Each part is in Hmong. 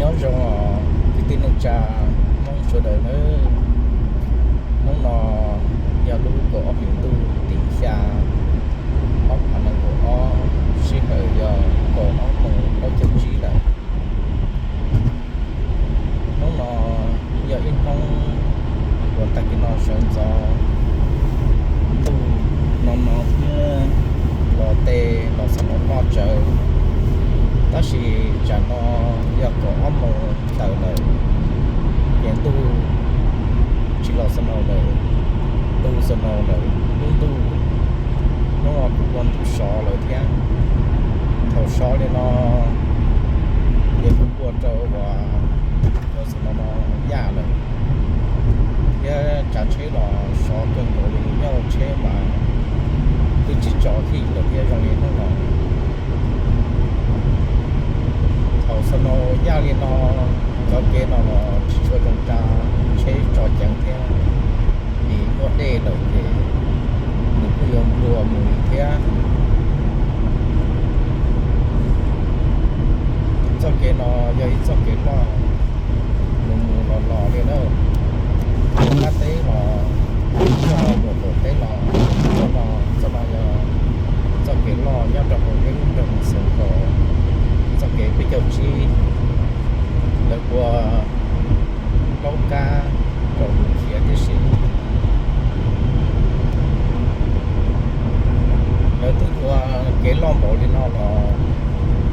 Nyob zoo os kwv tij neej tsa Hmoob sawv daws nawb. Hnub no yog lub kaum ob hlis ntuj tim xya ob phav nees nkaum ob, sij hawm yog kaum ob moos plaub caug tsib lawm. Hnub no yog ib hnub uas tag kis no sawv ntxov, ntuj no no thiab los tej los xav los loj tsawv, tab sis tsam no yog kaum ob moos tawm lawm, ces ntuj tsis los snow lawm, tu snow lawm, lub ntuj hnub no kuj ua ntuj sov lawm thiab. Thaum sov li no ces kuj ua rau uas cov snow no yaj lawm, thiab tsav tsheb los sov kawg nkaus li, nyob hauv tsheb mas twb tsis tso hij lawm thiab zoo li hnub no. Thaum snow yaj li no, cov kev no los tsis tshua zoo tsa tsheb tso ceev thiab, vim muaj dej lawm ces nws kuj yuav nplua mus thiab. Txoj kev no yog ib txoj kev loj mus mus los los li na, qab teb los, txoj no mus qaum teb los, txoj no, txoj no yog txoj kev loj nyob rau hauv peb lub nroog Xeev Khaum, txoj kev peb caug tsib, lawv ua plaub kab rau mus khiav tib si. Lawv twb ua kev loj npaum li no los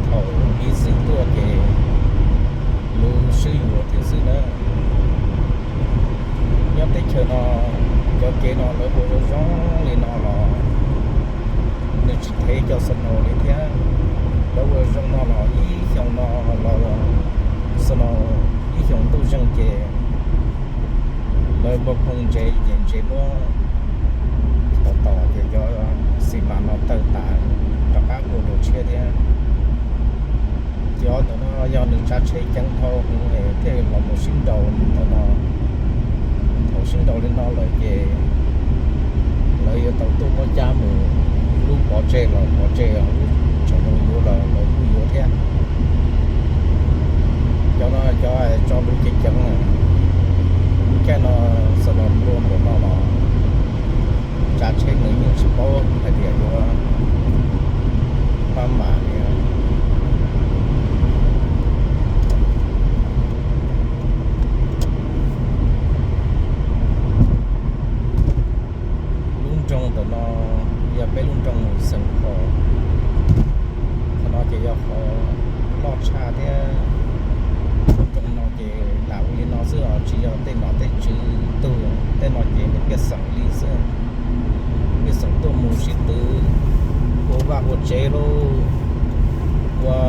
thaum ib txwm tuaj ces luv swb yuav thiab xwb na. Nyob teb chaws no cov kev no lawv ua zoo zoo li no los nws tsis thev cov snow li thiab. Lawv ua zoo no los ib xyoo no los snow, ib xyoo ntuj zeeg ces lawv npau phoo ntsev ces ntsev muab tom tom ces cov xis mas no tawg tas rov qab ua dua tshiab thiab. Cov ntawm no yog nws tsav tsheb ceev dhau hwv thiaj los mus sib nraus ntawm no. Thaum sib nraus li no lawm ces lawv yuav tau tuaj muab cab mus, lub pov tseg los pov tseg, lub tseem zoo yuav los lawv kuj yuav thiab. Cov no cov tso luv ceev ceev na, caij no snow nplua npaum no los tsav tsheb nws yeej tsis paub hais tias yuav maj mam li. Lub nroog ntawm no yog peb lub nroog Xeev Khaum. Qhov no ces yog qhov loj tshaj thiab. Lub nroog no ces lam ua li no xwb os, tsis yog tej nom tej tswv tug. Tej no ces nws pej xeem li xwb, pej xeem tuaj mus sib twv ua vaj ua tsev lauj, ua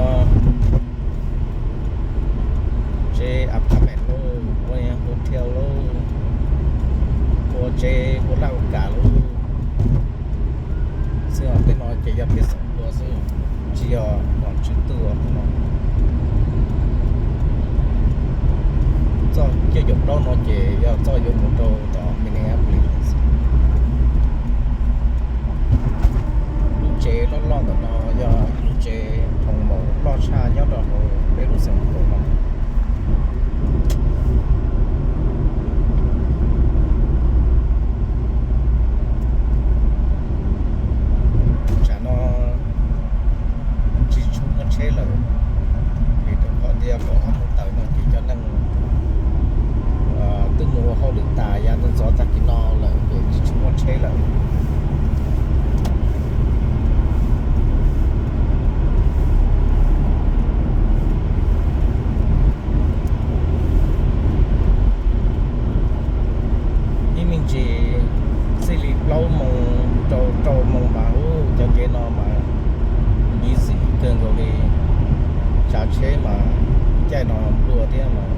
tsev apartment lauj, ua hotel lauj, ua tsev ua laj ua kam lauj xwb os. Tej no ces yog pej xeem ua xwb, tsis yog nom tswv tug no. Txoj caum plaub no ces yog txoj yuav mus rau tom Minneapolis. Lub tsev loj loj ntawm no yog ib lub tsev phoo maum loj tshaj nyob rau hauv peb lub xeev Khaum no. Tsam no tsis tshua muaj tsheb lawm, vim rau qhov tias kaum ob moos tawm no ces cov neeg twb mus ua hauj lwm tas, yav ntxov ntxov tag kis no lawm ces tsis tshua muaj tsheb lawm. Ib me ntsis txij li plaub moos rau rau moos mas ub, cov kev no mas busy kawg nkaus li. Tsav tsheb mas caij no nplua thiab mas